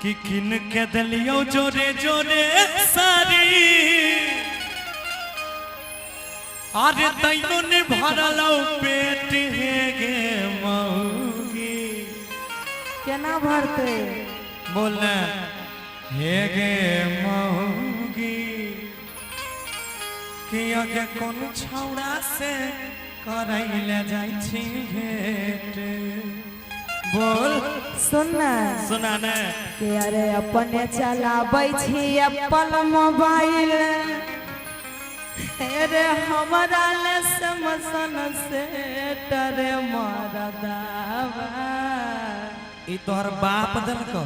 कि किन के देलियो जोरे जोरे साड़ी अरे तैनो ने भरलो पेट हे गे मौगी। केना भरतै? बोल हे गे मौगी, किया के कोन छौड़ा से करैले जाइ छी भेट? बोल। सुन ना। सुना ने। के अरे अपने चलाबै छी एप्पल मोबाइल, अरे हमरा ले समसन से टरे मरदावा। ई तोहर बाप देलको?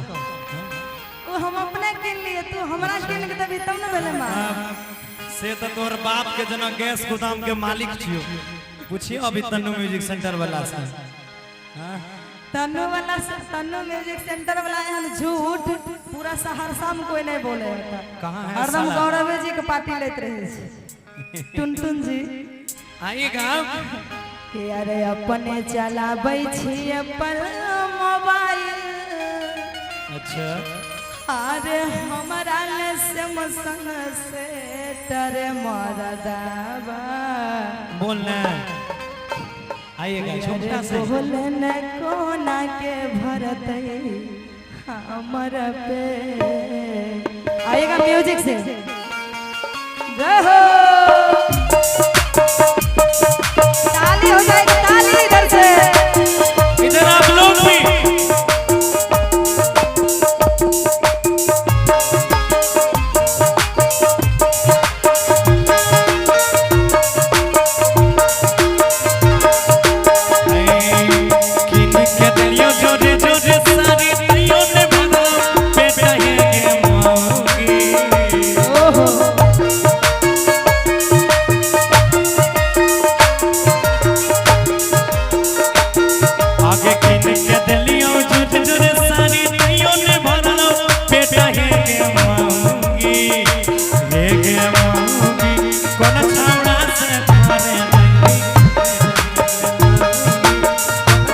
ओ हम अपने किन लिए, तू हमरा किन के देबी तब न भेलै माँ। से तो तोहर बाप के जना गैस गोदाम के मालिक छियो। पूछियो अभी तन्नू म्यूजिक सेंटर वाला से। हाँ? तन्नू वाला, तन्नू म्यूजिक सेंटर वाला एहन झूठ पूरा सहरसा में कोई नहीं बोले होता। कहाँ है हरदम साला? गौरवे जी के पार्टी लेते रहे छै टुनटुन जी। आइएगा। के अरे अपने चलाबै छी अपन मोबाइल। अच्छा। अरे हमरा ले सैमसंग से टरे मरदावा। बोल ना, आइएगा झुमका से। बोल न, कोना के भरतै हमर पे? आइएगा म्यूजिक से। जय हो, ताली हो जाएगी, ताली इधर से। इधर आप लोग भी। किन के दिलियो जोरे जोरे सारी तैयो ने भरो पेट हे गे मौगी। ओहो। आगे किन के दिलियो जोरे जोरे सारी तैयो ने भरो पेट हे गे मौगी, हे गे मौगी, कोन छावड़ा से करे दैबी,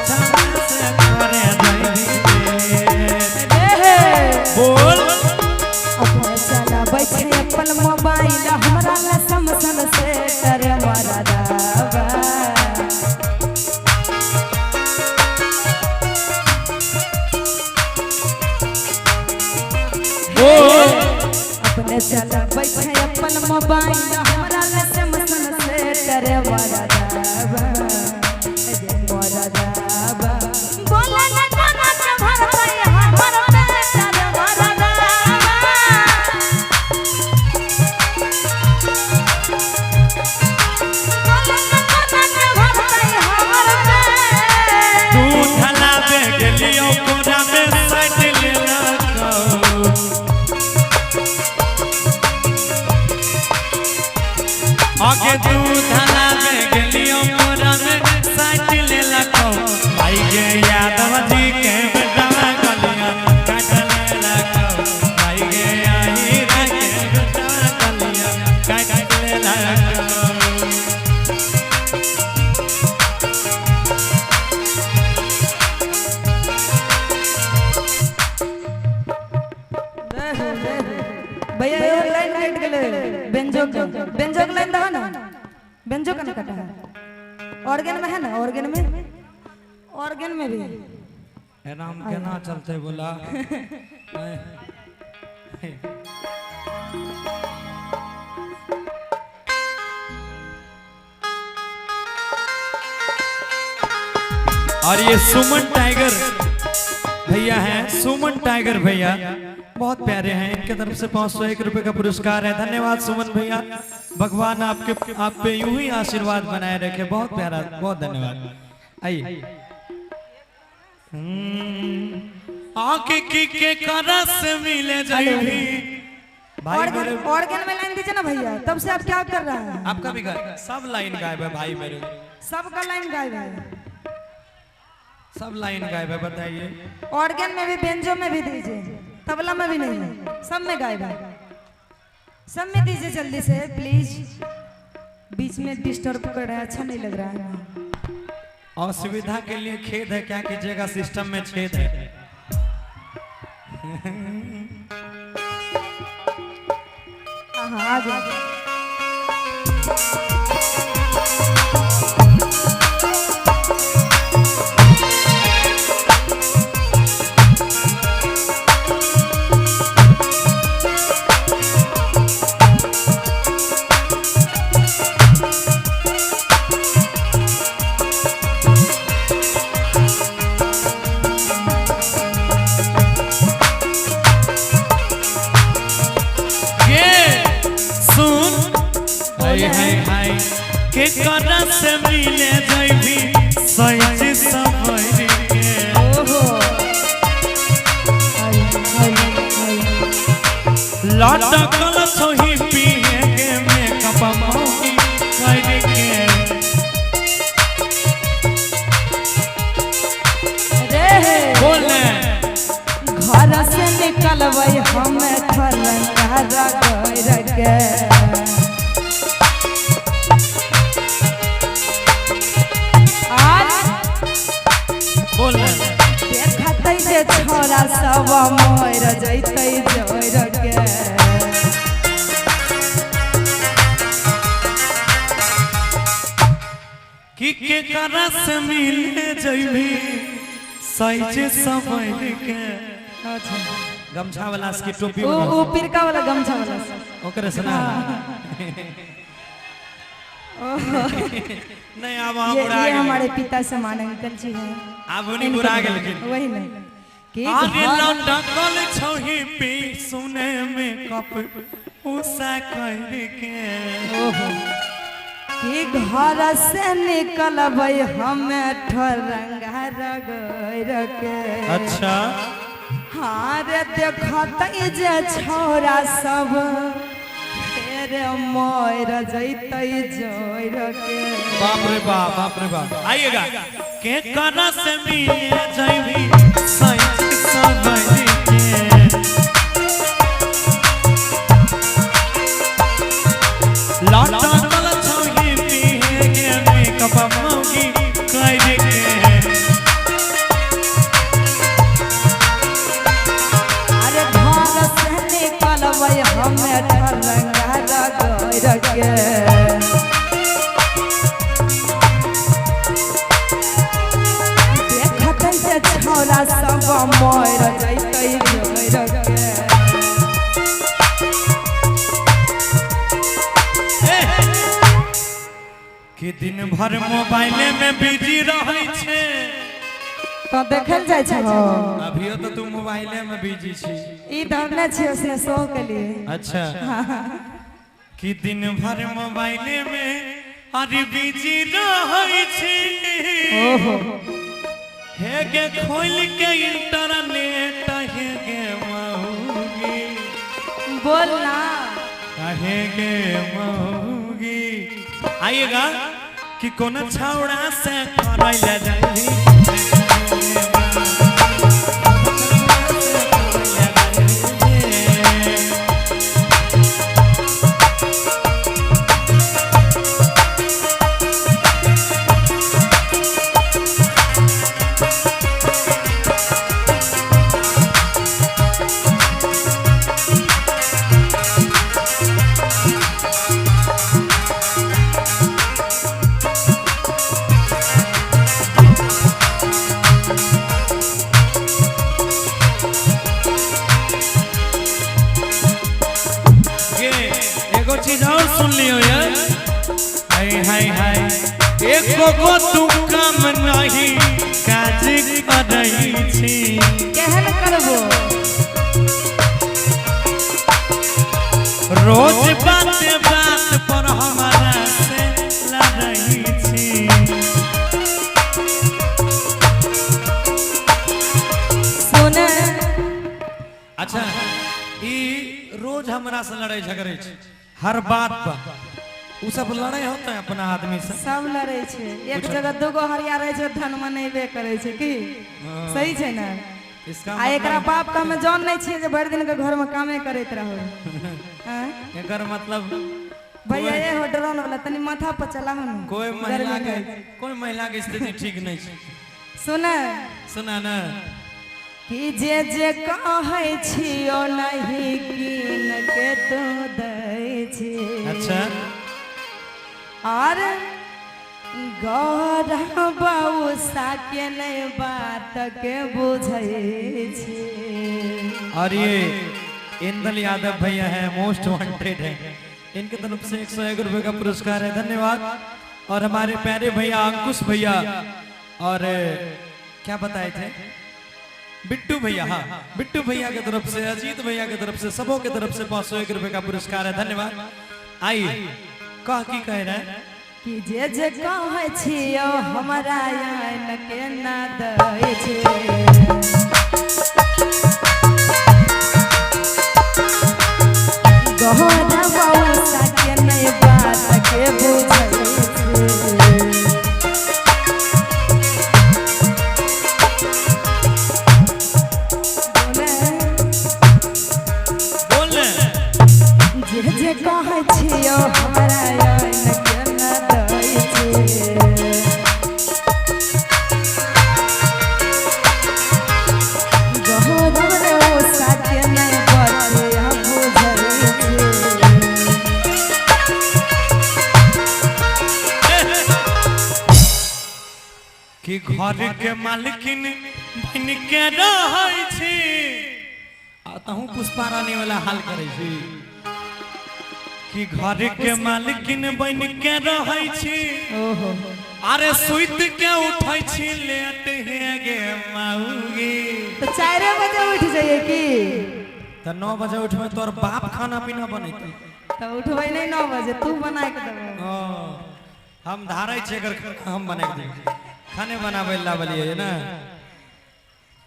छावड़ा से करे दैबी। हे। बोल। अपने चलाबै छै अपन मोबाइल, हमरा ले सैमसंग से टरे मरदावा। बोल। अपने चलाबै छै अपन मोबाइल, हमरा ले सैमसंग से टरे मरदावा, रे मरदावा। बोल न, कोना के भरतै हमर पेट रे मरदावा? बोल न, कोना के भरतै हमर पेट? तू थलाबे गेलियो कोरा में साइड लेलको, आगे तू थलाबे गेलियो कोरा में साइड लेलको, भाई के यादव जी के बेटा गलिया काट लेलको, भाई के आई रे के बेटा गलिया काट लेलको। जय हो, जय हो। भैया, ये लाइन कट गेलै बेंजो के। बेंजो के लाइन दहो ना, बेंजो का ना कटा है। ऑर्गन में है ना, ऑर्गन में, ऑर्गन में भी। राम केना चलते बोला? और ये सुमन टाइगर भैया हैं, सुमन टाइगर भैया बहुत प्यारे हैं। इनके तरफ से 501 रुपए का पुरस्कार है। धन्यवाद सुमन भैया, भगवान आपके आप पे यूं ही आशीर्वाद बनाए रखे। बहुत प्यारा, बहुत धन्यवाद। आइए। आके की के करस मिले जाएगी भाई ऑर्गन मेरे। ऑर्गन में लाइन दीजिए ना भैया, तब से आप क्या कर रहे हैं? आपका भी गायब, सब लाइन गायब है भाई मेरे। सबका लाइन गायब है। सब लाइन गायब है, बताइए। ऑर्गन में भी, बेंजो में भी दीजिए, तबला में भी नहीं है, सब में गायब है। सब में दीजिए जल्दी से प्लीज। बीच में डिस्टर्ब कर रहा है, अच्छा नहीं लग रहा है। असुविधा के लिए खेद है, क्या कीजिएगा, सिस्टम में छेद है। हाँ आ गया। ये सुन, हाय हाय हाय, के करा से मिले जइबी सच सबर के। ओहो हाय हाय हाय। लटकल छोही पिए के मेकअप मौकी कर के। रे बोले। घर से निकलबै हम ठरंगा कर के। आज बोले। देखतै जे छोरा सब मर जैतै जोर के। कि के करा से मिले जइबी सच सबर के। अच्छा। गमछा वाला की टोपी ऊ वाला। ऊ पिरका वाला गमछा वाला। ओकरे सुना नहीं अब हम ये बुरा ये गेल। हमारे पिता समान अंकल जी हैं। आब उन्हीं बुरा गेलखिन। वही नहीं कि आगे घर लटकल छही पी सुने में कप उषा कर के। ओहो कि घर से निकलबै हम ठरंगा रगैर के। अच्छा। हाँ रे देखतै जे छौरा सब फेर मर जैतै जोर के। बाप रे बाप, बाप रे बाप। आइएगा के करा से मिले जइबी सच सबर के। लटकल छही पी के मेकअप मौगी कर के। अरे घर से निकलबै हम ठरंगा रगैर के। देखतै जे छौरा सब मर जैतै जोर के। कि दिन भर मोबाइल में बिजी रहै छै। तो देखल जाइ छै हो। अभियो तो तू मोबाइले में बिजी छी। ई तऽ हम नहि छियै उसने शो के लिए। अच्छा, कि दिन भर मोबाइल में अरे बिजी रहै छै। ओहो हे गे खोल के इंटरनेट हे गे मौगी। बोल ना। हे गे मौगी। आइएगा कि कोनो छौड़ा से करैला जाई। ये एगो चीज और सुन लियो यार। हाय हाय हाय, एको गो तू काम नहीं काज करै छी। केहन करबो। रोज बात बात पर हमारा से लड़ै छी। सुन। अच्छा, ई रोज हमरा से लड़ै झगड़ै छै हर बात पर। उ सब लड़ै होते अपना आदमी से। सब लड़ै छै एक जगह दूगो हरिया रहै छै धन मनेबे करै छै की सही छै ने। इसका आ एकरा बाप के हमे जान नहीं छियै जे भरि दिन के घर में कामे करैत रहो। आँय? एकर मतलब भैया ये हो ड्रोन वाला तनी माथा पर चला हो ने। कोई महिला के, कोई महिला के स्थिति ठीक नहीं छै। सुन। सुना ना। कि जे जे कहै छियो नहीं कीन के तू दै छी। अच्छा। और गौरव के नहीं बात के बुझै छी। और ये इंदल यादव भैया है, मोस्ट वांटेड है, इनके तरफ से 101 रुपए का पुरस्कार है, धन्यवाद। और हमारे प्यारे भैया अंकुश भैया और क्या बताए थे, बिट्टू भैया, हाँ बिट्टू भैया की तरफ से, अजीत भैया की तरफ से, सबों की तरफ से 501 रुपए का पुरस्कार है, धन्यवाद। आइए कह की कह रहे हैं कि जे जे कहै छियो हमरा आइन के ना दै छै। गौरव के नहीं बात के बुझै छै। बोले। बोल। जे जे कहै छियो हमरा आइन के ना दै छै। गौरव रे ओसा के नहीं बतिया बुझै छै। कि घर के मालकिन बन के रहै छी आ तहूँ पुष्पा रानी वाला हाल करै छी। कि घर के मालकिन बन के रहै छी, ओहो। अरे सुइत के उठै छी लेट हे गे माउगी। तो 4 बजे उठ जाइए की? तऽ 9 बजे उठबै तोर बाप खाना पीना बनेतै। तो उठबै नहीं 9 बजे, तू बना के देबो। ओ, हम धारै छियै एकर खाना हम बना के देबै, खाने बनाबै लए लाबलियै ने।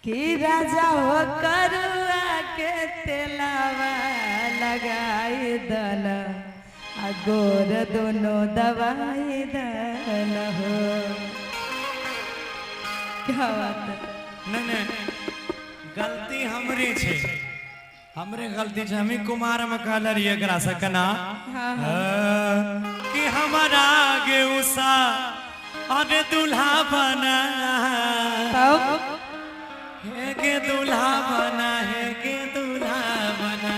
कि राजा हो करुआ के तेलावा लगाई दल आ गोर दोनों दवाई दल हो। क्या बात है। नहीं नहीं, गलती हमरे छै, हमरे गलती छै। हमी कुमार में कहले रहियै एकरा से केना हाँ। कि हमारा आगे उषा अरे दूल्हा बना, तब हे के दूल्हा बना, हे के दूल्हा बना।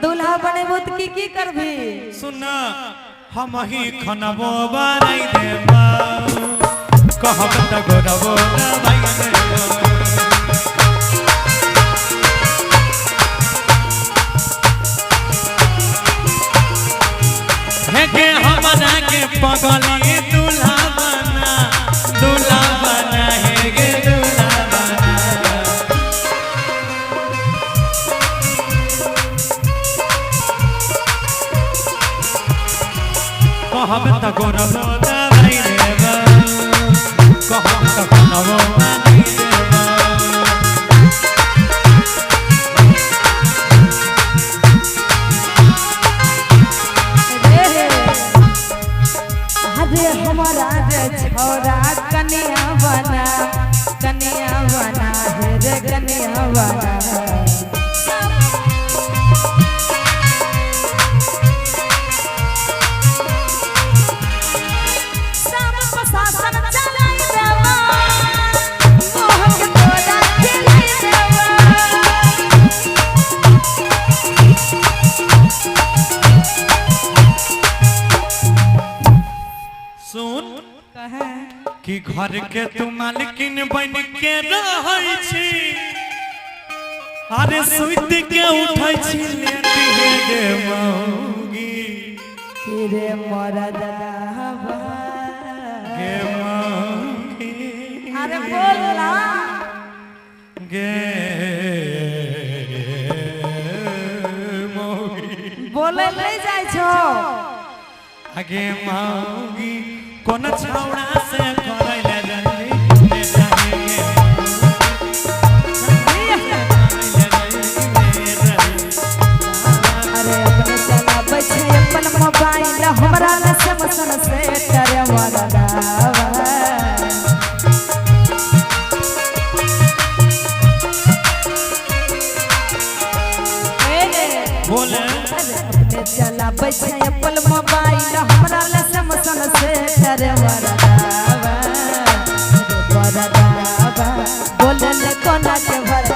दूल्हा बनेबो तो की की करबी? सुन, हम ही खनबो बनाई देबो, कहब त गोरबो दबाई देबो। हे के हमरा के पगली दूल्हा बना, दूल्हा बना, हे के दूल्हा बना। कहब त गोरबो दबाई देबो, कहब त खनबो बनाई देबो। रे रे, अरे हमारा रे छौरा कनिया बना, कनिया बना, हे रे कनिया बना। सब प्रशासन चलाई देवा, मोह के तोरा खिलाई देवा। सुन, कहे कि घर के तू मालकिन बन के रहै छी, अरे सुति के उठै छी लेट हे गे मौगी। कि रे मरदवा गे मौगी। अरे बोल ना। गे मौगी। बोले नहीं जाइ छो। आगे मौगी कोन छौड़ा से करै ले जल्दी ले जाहे गे। अरे अपने चलाबै छै अपन मोबाइल, हमरा लए सैमसंग सेट रे मरदवा। बोले। अरे अपने चलाबै छै अपन मोबाइल, हमरा लए सैमसंग सेट रे मरदवा। रे मरदवा बोल। देले कोना के भर।